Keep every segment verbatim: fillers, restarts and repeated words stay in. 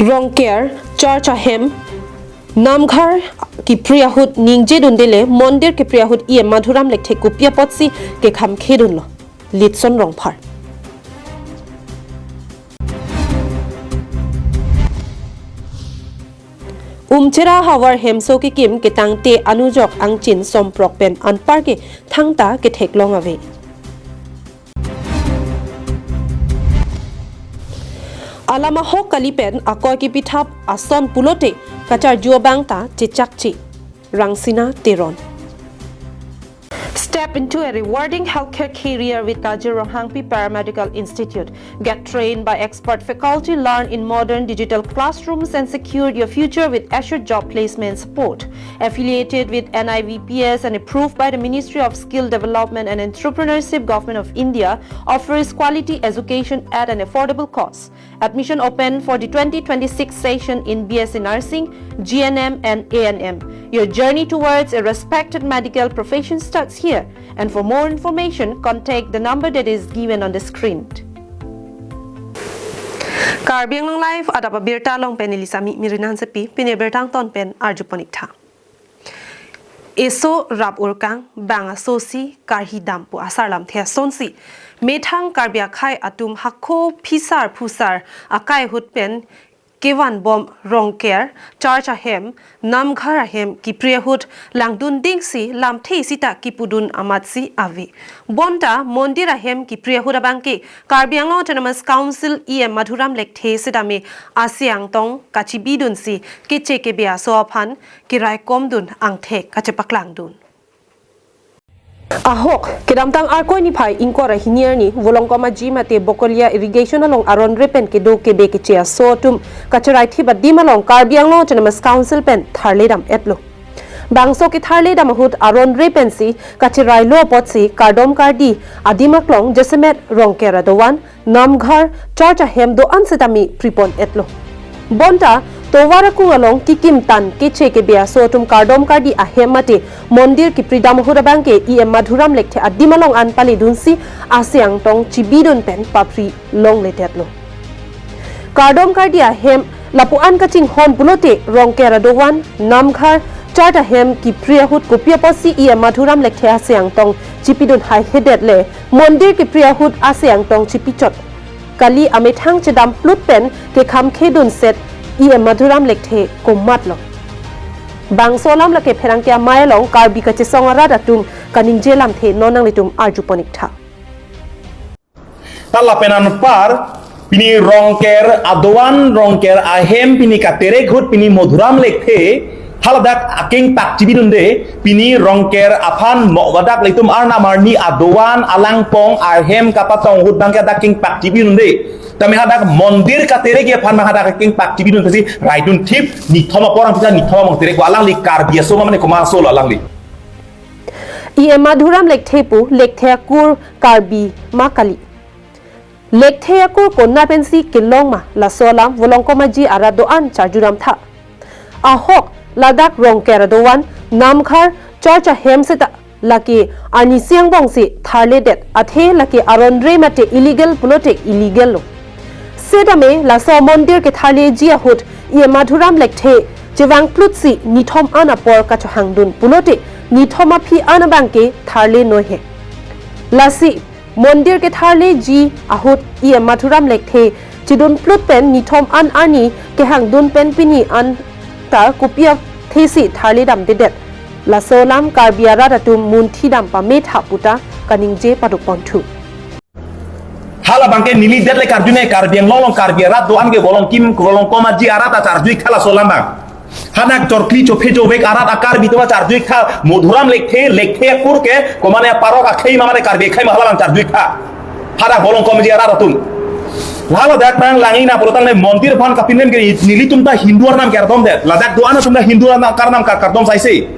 Rongker, church ahem, namghar kepri ahut ningje dundele, mondir kepri ahut E M Madhuram Lekthe kopi apotsi kekham khedunlo. Litson Rongphar. Umchera havar hemso kekim ketangte anujok angchin somprok pen anparke thangta ketheklong ave. Alam ahok kali pen akoi kepithap ason pulote kacharju abang ta chechakche. Rangsina Teron. Step into a rewarding healthcare career with Kajir Ronghangpi Paramedical Institute. Get trained by expert faculty, learn in modern digital classrooms, and secure your future with assured job placement support. Affiliated with N I V P S and approved by the Ministry of Skill Development and Entrepreneurship, Government of India, offers quality education at an affordable cost. Admission open for the twenty twenty-six session in B S C Nursing, G N M, and A N M. Your journey towards a respected medical profession starts here. And for more information, contact the number that is given on the screen. Karbi Anglong Live adap abirta along pen neli Sami Mirinansepi, pini birta angton pen arjuponik tha. Eso rap urkang bang asosi karhi dam pu asar lamthe asonsi methang Karbi akhei atum hako phisar phusar akai ahut pen kevan bom Rongker, church ahem, namghar ahem kepri ahut langdun dingsi lamthe sita kepudun amatsi ave. Bonta mondir ahem kepri ahut abangke Karbi Anglong Autonomous Council E M Madhuram Lekthe setame aseng tong kachibidunsi keche kebe aso aphan keraikomdun angthek kachepaklangdun. Ahok, kedamtang Arkoi niphai ingkoi ra hini arni, Volongkom Aji mate Bokolia Irrigation along aron re pen kedo kebe keche aso atum kacherai thip adim along Karbi Anglong Autonomous Council pen tharle dam etlo. Bangso ketharle dam ahut aron re pensi kacherai lo apotsi kardom kardi adim aklong jasemet Rongker adovan, namghar, church ahem do-an setame pripon etlo. Bonta tovar akung along kekim tan keche kebe aso atum kardom kardi ahem mate mondir kepri dam ahut abangke E M Madhuram Lekthe adim along an paledunsi aseng tong chibidun pen papri longledetlo. Kardom kardi ahem lapu-an kachinghon pulote Rongker adovan, namghar, church ahem kepri ahut kopi apotsi E M Madhuram Lekthe aseng tong chipidun haihedet le mondir kepri ahut aseng tong chipichot kali amethang chedam plut pen kekham khedun set E M Madhuram Lekthe komatlo. Bangso alam lake pherangke amei along Karbi kachesong arat atum kaningje lamthe non nanglitum arjuponik tha. Ta lapen anpar pini Rongker adovan, Rongker ahem pini katerek ahut pini Madhuram Lekthe haladak akengpak chibidunde, pini Rongker aphan mo ladak ilitum arnam arni adovan alangpong ahem kapatong ahut abangke hadak kengpak chibidunde. Tame hadak mondir katerek aphan ma hadak kengpak chibidun pesi raidun thip, nithom apor ang pisa nithom among terek alangli Karbi aso ma mane komat aso lo alangli. E M Madhuram Lekthe pu Lekthe akur Karbi ma kali. Lekthe akur konat pensi kelong ma, laso alam Volongkom Aji arat do-an charjudam tha. Ahok, ladak Rongker adovan, namghar, church ahem seta lake arnisi angbongsi tharledet, athe lake aron re mate illegal pulote illegal lo. Setame laso mondir ketharleji ahut E M Madhuram Lekthe chevang plutsi nithom an apor kachohangdun pulote nithom aphi an abangke tharle noi he. Lasi mondir ketharleji ahut E M Madhuram Lekthe chedun plut pen nithom an arni kehangdun pen pini an ta kopi athesi tharle damdedet. Laso alam Karbi arat atum munthi dam pame tha puta kaningje paduk ponthu. Hala abangke neli det le karjunai Karbi Anglong along Karbi arat do-an ke Volongkom, Volongkom Aji arat ta charju-ik tha laso alam abang. Hadak chorkli chophe chovek arat a Karbi atum charju-ik tha, Madhuram Lekthe, Lekthe akur ke, komane parok akhei ma mane Karbi akhei ma hala abang charju-ik tha. Hadak Volongkom Aji arat atum. Haladak nang langina pulotangte mondir aphan kapinem ke nelitum ta Hindu arnam kardom det. Ladak do-an atum ta Hindu arnam karnam kar kardom saise.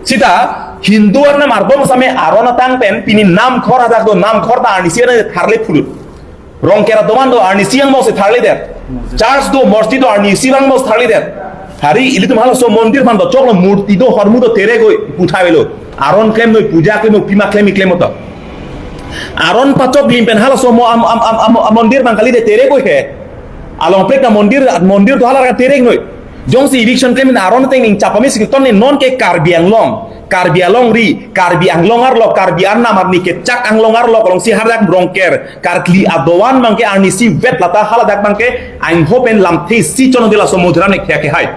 Seta Hindu arnam kardom same aron atang pen pini namghor hadak do, namghor ta arnisi an tharle phulut. Rongker adovan do arnisi angbongsi tharledet. Church do, mosjid do arnisi angbongsi tharledet. Hari ilitum halaso mondir aphan do choklo murti do, hormu do, terek oi pu tha avelo. Aron klem noi, puja klem noi, pima klem, klem oto. Aron pachok lim pen halaso mo am, am, am, am, am mondir abang kalidet, terek oi he. Along prek na mondir, mondir to hala ra terek noi. Jongsi eviction klem aron ateng ning chapame si ton ne non ke Karbi Anglong, Karbi alongri, Karbi Anglong arlo, Karbi arnam arni kechak Anglong arlo, kolongsi hadak Rongker karkli adovan abangke arnisi vet lata haladak abangke angho pen lamthe si chonong dela so Madhuram Lekthe ke hai.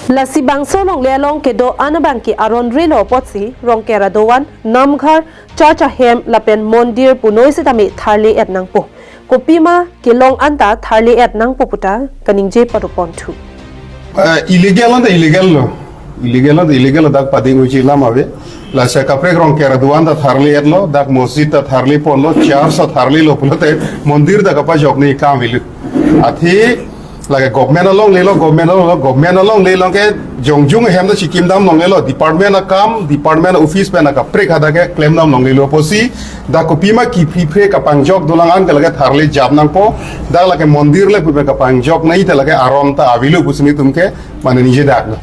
Lasi bangso longle along kedo-an abangke aron relo apotsi Rongker adovan, namghar, church ahem lapen mondir punoi sitame tharle-et nangpo. Kopima kelong anta tharle-et nangpo puta kaningje padoponthu. Eh, illegal anta illegal lo. Illegal anta illegal lo, dak pading uji lam ave. Lasi kaprek Rongker adovan ta tharle-etlo, dak masjid ta tharleponlo, church ta tharlelo pulote mondir ta kapajokne kam avelo. Athe lake government alonglelo, government along, government alongle along ke jongjung ahem ta chikimdam longlelo, department akam, department office pen akaprek hadak ke klemdam longlelo apotsi, dak kopima kiphri phre kapangjok dolang an ke lake tharle jap nangpo, dak lake mondir le pupe kapangjok nai ta lake aron ta avelo pusi netum ke mane ningje dak lo.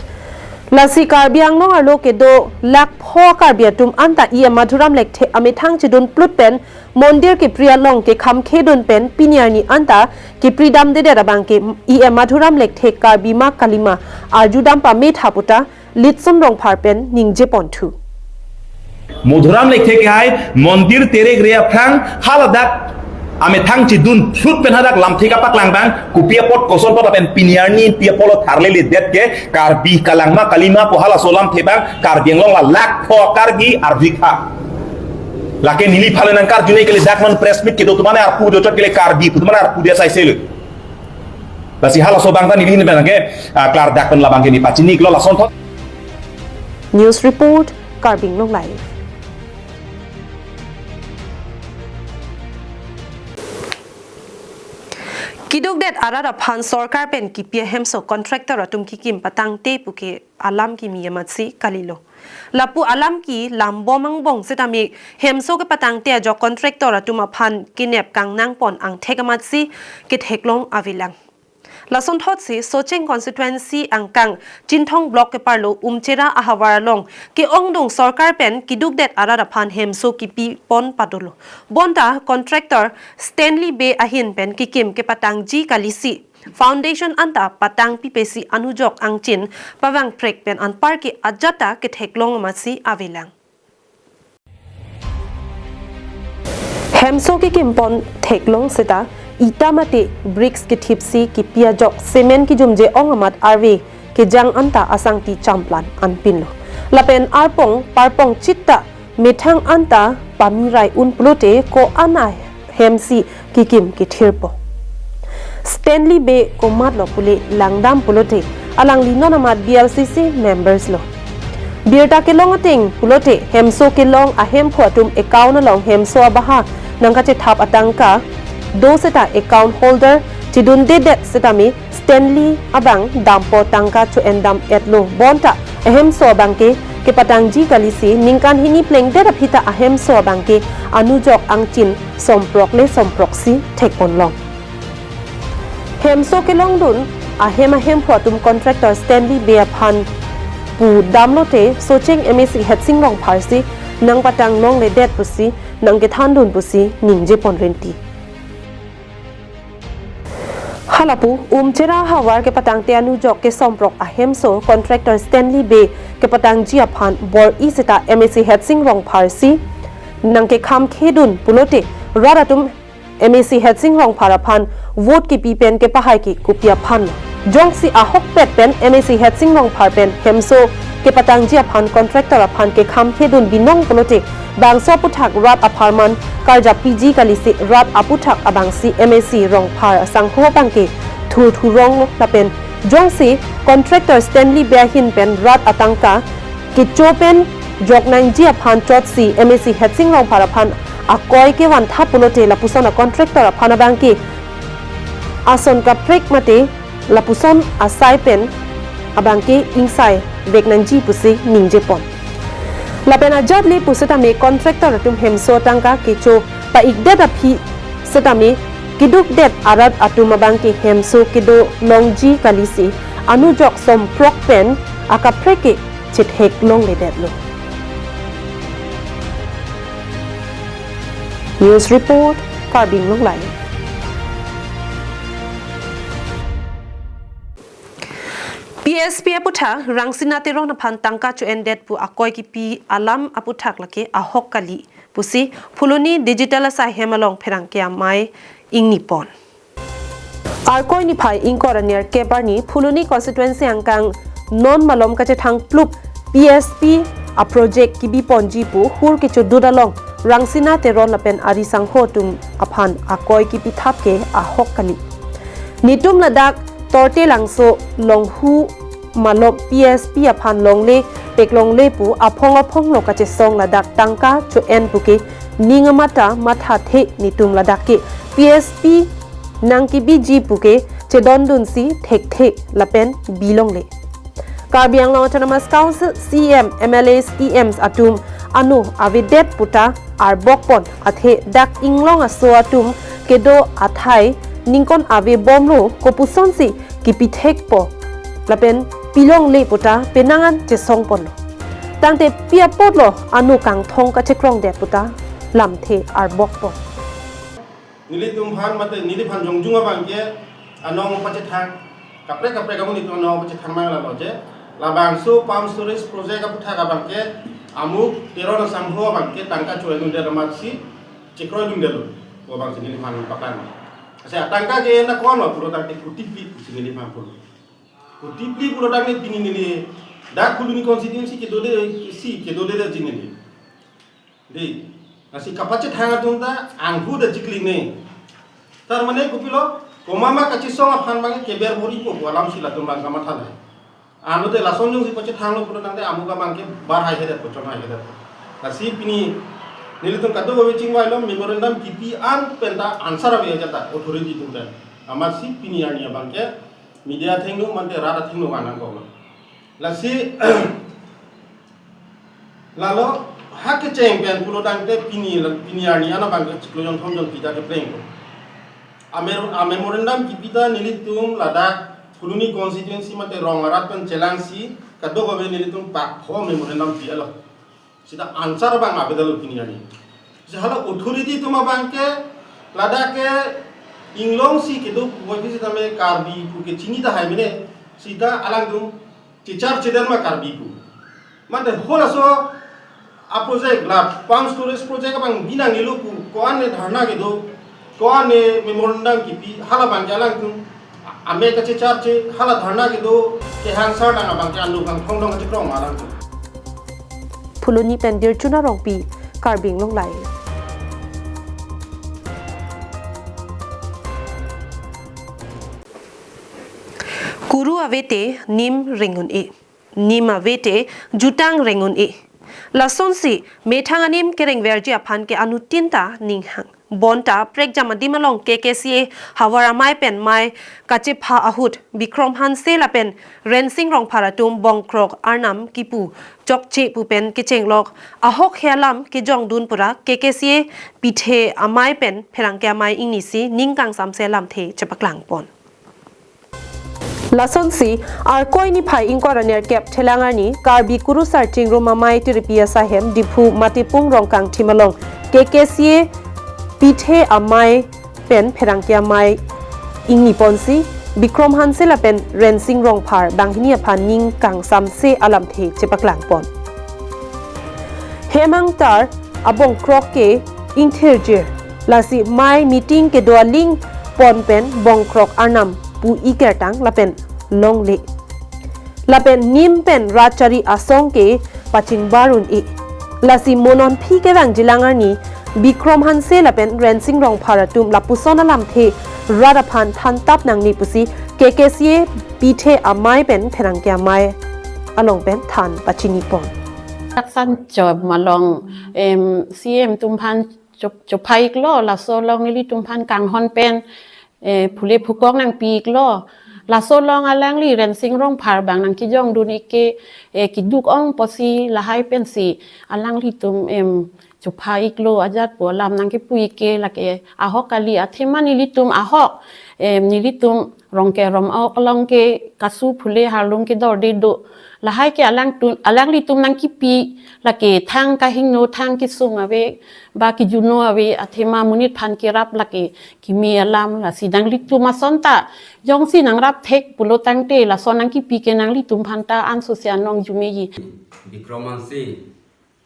Lasi Karbi Anglong arlo kedo lakh pho Karbi atum anta E M Madhuram Lekthe amethang chedun plut pen mondir kepri along kekhamkhedun pen pini arni anta kepridamdedet abangke E M Madhuram Lekthe Karbi ma kalima arjudam pametha puta Litson Rongphar pen ningjeponthu. Madhuram Lekthe ke hai mondir terek re aphrang haladak amethang chedun plut pen hadak lamthe kapaklang abang kopi apot koson apot lapen pini arni pi apotlo tharleledet ke Karbi kalang ma kalima pu halaso lamthe abang Karbi Anglong la lakh pho Karbi arjikha. Lake neli phale nangkarjune kele dak non press meet kedo atum mane arpu do chot kele Karbi pu atum mane arpu dia saiselo. Lasi halaso abang ta neli hin abangke, ah, klardak pen labangke neli pachini iklo lasonthot. News report, Karbi Anglong Live. Kidukdet arat aphan sorkar pen kipi ahemso contractor atum kikim patangte puke alam kimi amatsi kalilo. Lapu alam ke lambom angbong setame hemso kepatangte ajok contractor atum aphan kenep kangnangpon angthek amatsi ketheklong avelang. Lasonthotsi Socheng constituency angkang Chinthong block keparlo Umchera ahavar along ke-ongdung sorkar pen kidukdet arat aphan hemso kipipon padolo. Bonta contractor Stanley Bey ahin pen kikim kepatangji kalisi foundation anta patang pipesi anujok angchin pavangprek pen anparke ajat ta ketheklong amatsi avelang. Hemso kikimpon theklong seta ita mate bricks kethipsi kipi ajok cement kijumje ong amat arve kejang anta asangti champlan anpinlo. Lapen arpong parpong chit ta methang anta pamirai un pulote ko-an ahemsi kikim kethirpo. Stanley Bey komatlo pule langdam pulote alangli non amat B L C C members lo. Birta kelong ateng pulote hemso kelong ahemphu atum account along hemso abaha nangkachethap atangka do seta account holder chedundedet setame Stanley abang dampo tangka cho-endam etlo bonta ahemso abangke kepatangji kalisi ningkan hini plengdet aphi ta ahemso abangke anujok angchin somprok le somproksi thekponlong. Hemso kelongdun ahem ahemphu atum contractor Stanley Bey aphan pu damlote Socheng M A C Hetsing Rongphar si nangpatanglongledet pusi nangkethandun pusi ningjepon renti. Halapu Umchera havar kepatangte anujok kesomprok ahemso contractor Stanley Bey kepatangji aphan bor-i seta M A C Hetsing Rongphar si nangkekhamkhedun pulote rat atum M A C Hetsing Rongphar aphan vote kipi pen kepahai ke kopi aphan. Jongsi ahokpet pen M A C Hetsing Rongphar pen hemso kepatangji aphan contractor aphan kekhamkhedun binong pulote bangso aphuthak rat apharman karjap piji kalisi rat aphuthak abangsi M A C Rongphar asangho abangke thurthurong lapen jongsi contractor Stanley Bey ahin pen rat atangka kecho pen joknangji aphan chotsi M A C Hetsing Rongphar aphan akoi kevantha pulote lapuson a contractor aphan abangke ason kaprek mate lapuson asai pen abangke ingsai veknangji pusi ningjepon. Lapen ajat le pusitame contractor atum hemso tangka kecho pa-ikdet aphi setame kidukdet arat atum abangke hemso kedo longji kalisi anujok somprok pen akaprek ke chetheklongledetlo. News report, Karbi Anglong Live. P S P aputhak Rangsina Teron aphan tangka cho-endet pu akoi kipi alam aputhak lake ahok kali pusi Phuloni Digital Asai hem along pherangke amei ingni pon. Arkoi niphai ingkoi ra nerkep arni Phuloni constituency angkang non malom kachethang plup P S P a project kibi ponji pu hur kechodut along Rangsina Teron lapen ari sangho atum aphan akoi kipi thap ke ahok kali. Netum ladak Torte Langso Longhu malom P S P aphan longle peklongle pu aphong aphong lo kachesong ladak tangka cho-en pu ke ning amata mathathe netum ladak ke P S P nangkibiji pu ke chedondunsi thekthe lapen bilongle. Karbi Anglong Autonomous Council C E M, M L As, E Ms atum ano avedet puta arbok pon athe dak inglong aso atum kedo athai ningkon ave bomlo kopusonsi kipithekpo lapen pilongle puta penang an chesong ponlo. Tangte pi apotlo ano kangthong kachekrongdet puta lamthe arbok pon. Nelitum aphan mate neliphan jongjung abang ke anong pachethang kaprek kaprek amonit anong pachethang mang lalo je labangso pump storage project aputhak abang ke amuk Teron asangho abang ke tangka cho-en-un-det amatsi chekroidundetlo pu abangsi neliphan paklang. Asa tangka ke na kono pulo tangte kuti phli pusi neliphan pulo. Kuti phli pulo tangte pini neli dak Phuloni constituency kedodesi kedodesi neli. Dei, lasi kapachethang atum ta anghu ta chikli ne. Tar mane kopilo, komat ma kachesong aphan abang ke keber bor-ipo pu alamsi latum abang kamatha nai. Ano te lason jongsi pachethanglo pulo tangte amuk abang ke bar haihedet po, chon haihedet po. Lasi pini nelitum kadokave chingvailo memorandum kipi an penta answer ave ajat ta authority atum ta. Amatsi pini arni abang ke media athengno mate rat athengno vang nangkoklo. Lasi lalo ha kecheng pen pulo tangte pini la-, pini arni an abang ke chiklo jon thom jon pita kepleng ko. A mer-, a memorandum kipi ta nelitum ladak Phuloni constituency mate rong arat pen chelangsi kadokave nelitum pakpho memorandum pilo. Sita answer abang avedetlo pini arni. Si hala authority atum abang ke ladak ke inglongsi kedo pu ke sitame Karbi pu ke chini tahai mene sita alangtum chichar chiden ma Karbi pu. Mate halaso a project la pump storage project abang binong ilo pu ko-an ne dharna kedo, ko-an ne memorandum kipi hala abang ke alangtum ame kachecharche hala dharna kedo kehang sar dang abang ke anu kangthong dong kachekrong alangtum. Phuloni pen Dirchuna Rongpi, Karbi Anglong Live. Kuru avete nim ring un-e. Nim avete jutang ring un-e. Lasonsi methang anim kerengverji aphan ke anuttin ta ninghang. Bonta prekjam adim along K K C A havar amei pen mei kachepha ahut Bikrom Hanse lapen Rensing Rongphar atum bongkrok arnam kipu chokche pu pen kechenglok ahokhe alam kejongdun pura K K C A pithe amei pen pherangke amei ingnisi ning kangsamse alamthe chepaklang pon. Lasonsi, Arkoi niphai ingkoi ra nerkep thelang arni, Karbi Kurusar Chingrum Amei Tiripi Asai hem, Diphu Matipung Rongkang thim along, K K C A pithe amei pen pherangke amei ingni ponsi, Bikrom Hanse lapen Rensing Rongphar banghini aphan ning kangsamse alamthe chepaklang pon. Hem angtar abongkrok ke ingthirjir, lasi mei meeting kedo aling pon pen bongkrok arnam pu-i kertang lapen longle. Lapen nim pen rat chari asong ke pachingbar un-e. Lasi mo non aphi kevangjilang arni Bikrom Hanse lapen Rensing Rongphar atum lapuson alamthe rat aphan thantap nangne pusi K K C A pithe amei pen pherangke amei along pen than pachini pon. Taksan chop malong, em, C M atum aphan chop, chophaiklo, laso along nelitum aphan kanghon pen, eh, phule phukok nangpiklo. Laso along alangli Rensing Rongphar abang nangkejongdun-ik ke, eh, keduk ong pusi lahai pensi alanglitum, em, chopha iklo ajat pu alam nangkipu ik ke lake ahok kali, athema nelitum ahok, em, nelitum Rongker Rom-ok along ke kasu phule harlung kedorde do. Lahai ke alangtum, alanglitum nangkipi lake thang kahingno, thang kesung ave, ba kejuno ave, athema monit aphan kerap lake keme alam, lasi nanglitum ason ta jongsi nangrap thek pulo tangte lason nangkipi ke nanglitum aphan ta ansose anong arjumeji. Bikrom Hanse,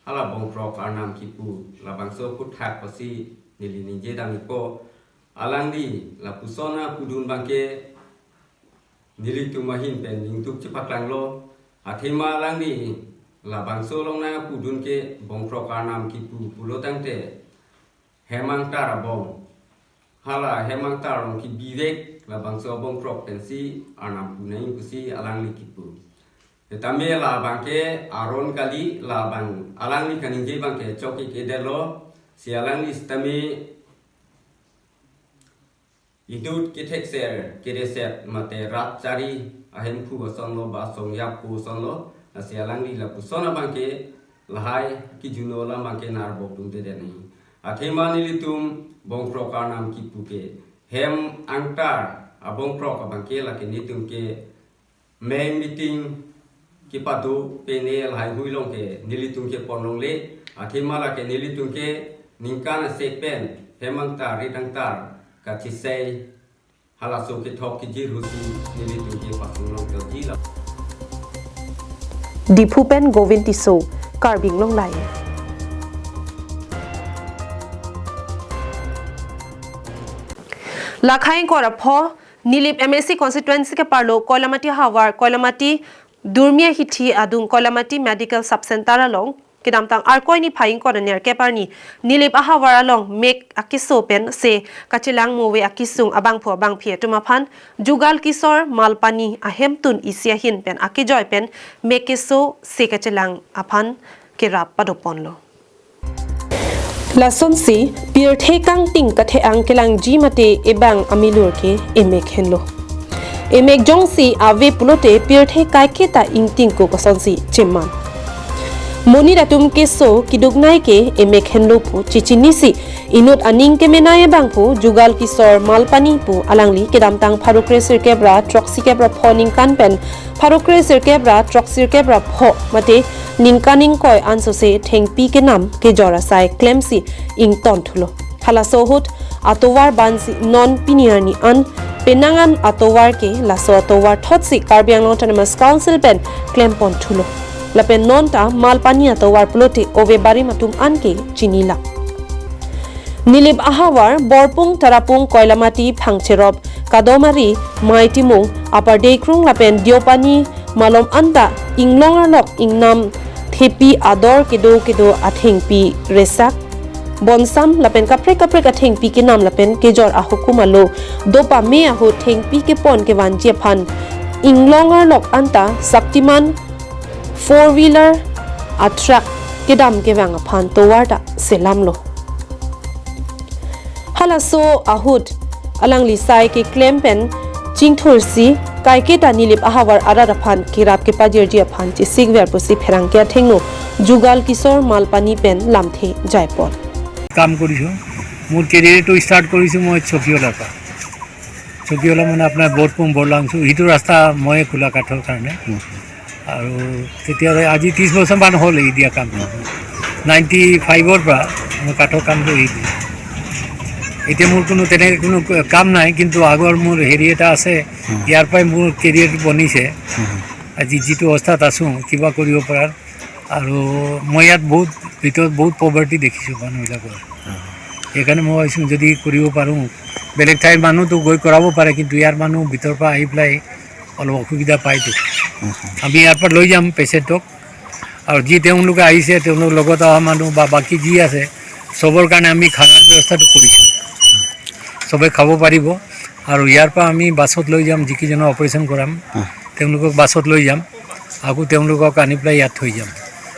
hala Bongkrok Arnam kipu, labangso aphuthak pasi neli ningje dam ikpo. Alangli lapuson apudun abangke nelitum ahin pen ningduk chepaklanglo. Athema alangli labangso along nangpudun ke Bongkrok Arnam kipu pulo tangte hem angtar abong. Hala hem angtar along kebivek labangso abongkrok pensi arnam pu nangji pusi alangli kipu. Setame labangke aron kali, labang alangli kaningje abangke chok ik-edetlo, si alangli setame inut kethekser, kedeset mate rat chari ahemphu asonlo ba asong yappo asonlo, lasi alangli lapuson abangke lahai kejuno alam abangke narbok dundedet nangji. Athema nelitum Bongkrok Arnam kipu ke hem angtar abongkrok abangke lake nelitum ke meng meeting kepado pene lahai hui along ke nelitum ke pon longle, athema lake nelitum ke ningkan asek pen hem angtar rit angtar kachisei halaso kethok kejir ahutsi nelitum ke pasung long kejila. Diphu pen Govind Tisso, Karbi Anglong Live. Lakhai ingkoi ra pho, Nilip M A C constituency keparlo Koilamati havar, Koilamati Durmia hithi adung Koilamati Medical Sub Center along kedamtang Arkoi niphai ingkoi ra nerkep arni Nilip ahavar along mek akeso pen se kachelang mo ave akesung abangphu abangphi atum aphan Jugal Kishore Malpani ahemtun isi ahin pen akejoi pen mek keso se kachelang aphan kerap padoponlo. Lasonsi pirthe kangting kathe-ang kelangji mate ebang amilur ke emek henlo. Emek jongsi ave pulote pirthe kaiketa ingtingko kosonsi cheman. Monit atum keso keduknei ke emek henlo pu chechinisi inut aning kemenei abangphu Jugal Kishore Malpani pu alangli kedamtang pharo kre sirkep ra throksi kep ra pho ningkan pen pharo kre sirkep ra throksi kep ra pho mate ningkan ingkoi ansose thengpi kenam kejor asai klemsi ingtonthulo. Halaso ahut atovar bansi non pini arni an penang an atovar ke laso atovar thotsi Karbi Anglong Autonomous Council pen klemponthulo. Lapen nonta Malpani atovar pulote ove barim atum an ke chinila. Nilip ahavar Borpung, Tarapung, Koilamati, Phangcherop, Kadomari, Maitimung, Upper Dekrung lapen Deopani malom anta inglong arlok ingnam thepi ador kedo kedo athengpi resak bonsam lapen kaprek kaprek athengpi kenam lapen kejor ahukum alo dopame ahut thengpi kepon kevanji aphan inglong arlok anta Shaktiman four wheeler a truck kedam kevang aphan tovar ta selamlo. Halaso ahut alangli sai keklem pen chingthursi kaiketa Nilip ahavar arat aphan kerap kepajirji aphan chesik ver pusi pherangke athengno Jugal Kishore Malpani pen lamthe jaipon. কাম কৰিছোঁ। মোৰ কেৰিয়াৰটো ষ্টাৰ্ট কৰিছোঁ মই চকীঅলাৰ পৰা। চকীঅলা মানে আপোনাৰ বৰপুং বৰলাংচু, সেইটো ৰাস্তা ময়ে খোলা কাঠৰ কাৰণে। আৰু তেতিয়াহ'লে আজি ত্ৰিছ বছৰমান হ'ল এৰি দিয়া কাম। নাইণ্টি ফাইভৰ পৰা মই কাঠৰ কামটো এৰি দিলোঁ। এতিয়া মোৰ কোনো তেনেকৈ কোনো কাম নাই, কিন্তু আগৰ মোৰ হেৰি এটা আছে, ইয়াৰ পৰাই মোৰ কেৰিয়াৰটো বনিছে। আজি যিটো অৱস্থাত আছোঁ, কিবা কৰিব পৰাৰ। আৰু মই ইয়াত বহুত, ভিতৰত বহুত পভাৰ্টি দেখিছোঁ মানুহবিলাকৰ। সেইকাৰণে মই ভাবিছোঁ যদি কৰিব পাৰোঁ, বেলেগ ঠাইৰ মানুহতো গৈ কৰাব পাৰে, কিন্তু ইয়াৰ মানুহ ভিতৰৰ পৰা আহি পেলাই অলপ অসুবিধা পায়তো। আমি ইয়াৰ পৰা লৈ যাম পেচেণ্টক, আৰু যি তেওঁলোকে আহিছে, তেওঁলোকৰ লগত অহা মানুহ বা বাকী যি আছে, চবৰ কাৰণে আমি খানাৰ ব্যৱস্থাটো কৰিছোঁ। চবে খাব পাৰিব। আৰু ইয়াৰ পৰা আমি বাছত লৈ যাম, যিকেইজনৰ অপাৰেশ্যন কৰাম, তেওঁলোকক বাছত লৈ যাম। আকৌ তেওঁলোকক আনি পেলাই ইয়াত থৈ যাম।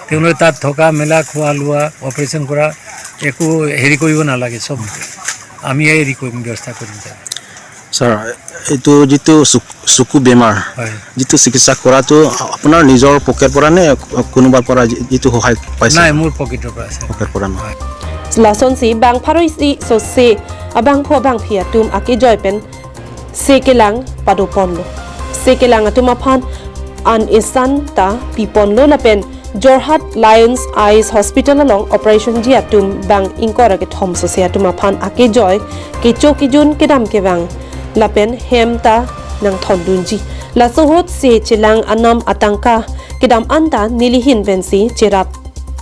তেওঁলোকে তাত থকা মেলা, খোৱা লোৱা, অপাৰেশ্যন কৰা একো হেৰি কৰিব নালাগে, চব আমিয়ে হেৰি কৰিম, ব্যৱস্থা কৰিম তাত। ছাৰ, এইটো যিটো চকু, চকু বেমাৰ, হয়। যিটো চিকিৎসা কৰাটো আপোনাৰ নিজৰ পকেট পৰা নে কোনোবাৰ পৰা যি-, যিটো সহায় পাইছে? নাই, মোৰ পকেটৰ পৰা আছে। পকেট পৰা নহয়। হয়। Lasonsi bang pharo isi sose abangphu abangphi atum akejoi pen se kelang padoponlo. Se kelang atum aphan an esan ta piponlo lapen Jorhat Lions Eyes Hospital along operation ji atum bang ingkoi ra kethom sose atum aphan akejoi kecho kejun kedam kevang lapen hem ta nangthondunji. Laso ahut se chelang anam atangka kedam anta nelihin pensi cherap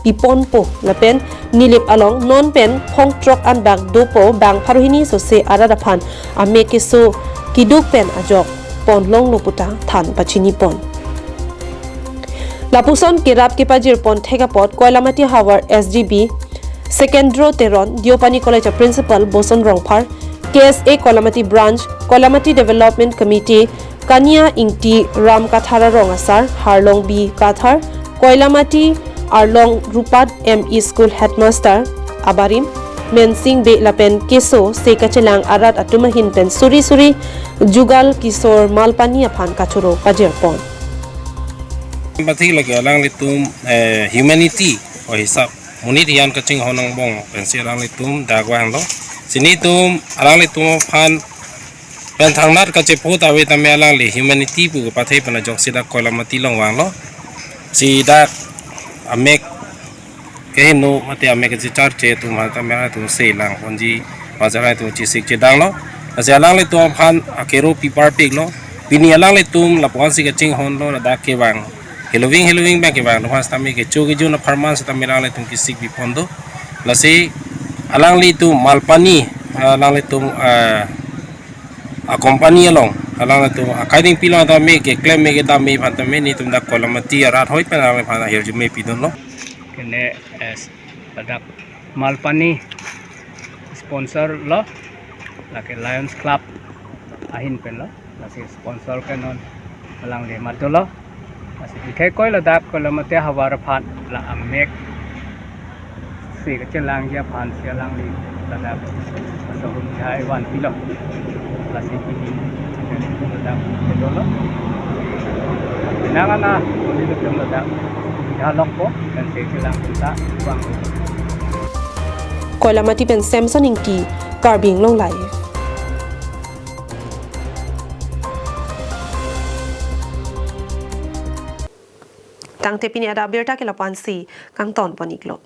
piponpo lapen Nilip along non pen phongthrok anbak dopo bang pharo hini sose arat aphan amek keso keduk pen ajok ponlonglo puta than pachinipon. Lapuson kerap kepajirpon thek apot Koilamati havar S G B Sekendro Teron, Deopani College a Principal Boson Rongphar, K S A Koilamati Branch, Koilamati Development Committee, Kania Ingti, Ram Kathar arong asar, Harlong B Kathar, Koilamati Arlong Rupat M E School Headmaster abarim, Mensing Bey lapen keso se kachelang arat atum ahin pen suri suri Jugal Kishore Malpani aphan kachoro pajirpon. Pathik lake alanglitum, eh, humanity o hisap monit hiyan kachinghon angbong pensi alanglitum dak vanglo. Lasi nelitum alanglitum aphan pen thangnat kachepu ta ave tame alangli humanity pu kepathe pen ajoksi dak Koilamati along vanglo. Lasi dak amek keheno mate amek kechecharche atum aphan tame alanglitum se langponji, pajar alanglitum chesik chedanglo. Lasi alanglitum aphan akero piparpiklo. Pini alanglitum lapu-ansi kachinghonlo, ladak kevang heloving heloving bang kevang do aphan sitame kecho kejun apharman sitame alanglitum kesik pipon do. Lasi alanglitum Malpani, alanglitum, ah, a company along, alanglitum akai dingpi along tame keklem me kedam me aphan tame nelitum dak Koilamati arat hoi pen alangliphan ahirjume pidunlo. Kene, eh, ladak Malpani sponsor lo, lake Lions Club ahin pen lo, lasi sponsor ke non alangli mat dolo. Lasi ikhei koi ladak Koilamati havar aphan la amek se kachelangji aphansi alangli ladak aso hum jai vanpilo. Lasi pini ladak ke dolo. Nang ana uli ladak jalokpo, dan se chelang kita bang. Koilamati pen Samson Ingti, Karbi Anglong Live. Tangte pini adap abirta ke lapu-ansi kangtonpon iklo.